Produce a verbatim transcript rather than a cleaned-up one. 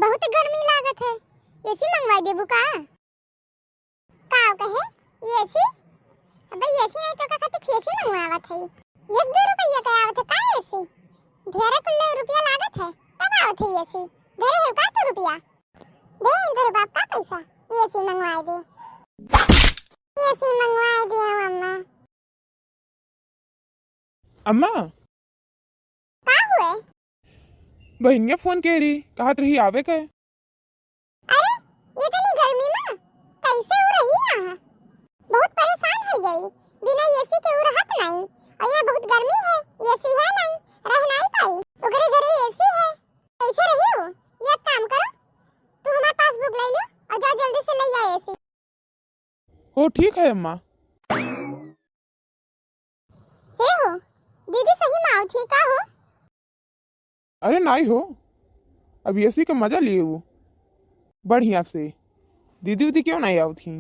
बहुत गर्मी लागत है, एसी मंगवाई देबू का? का कहे? एसी? अबे एसी नहीं तो का खातिर फेसी मंगवावत है? एक दो रुपया के आवत है का एसी? ढेरे कुल्ले रुपया लागत है, तब आवत है एसी। धरे है का तू रुपया? दे इधर बाप का पैसा, एसी मंगवाए दे। एसी मंगवाए दे अम्मा। अम्मा। का हुए? बहिनिया फोन कइ रही, कहत रही आवे के। अरे, इतनी गर्मी में कैसे उ रही यहाँ? बहुत परेशान होइ जाई, बिना एसी के उ रहत नहीं। और यहाँ बहुत गर्मी है, एसी है नहीं, रह नहीं पाई। ओकरे घरे एसी है, कैसे रही उ? एक काम करो, तू हमार पासबुक ले लो और जाओ जल्दी से ले आओ एसी। हो ठीक है अम्मा। हे हो, दीदी सही में आवत ही का हो? अरे नाई हो, अब एसी के मजा लिए वो बढ़िया से। दीदी उदी क्यों नाई आवत ही?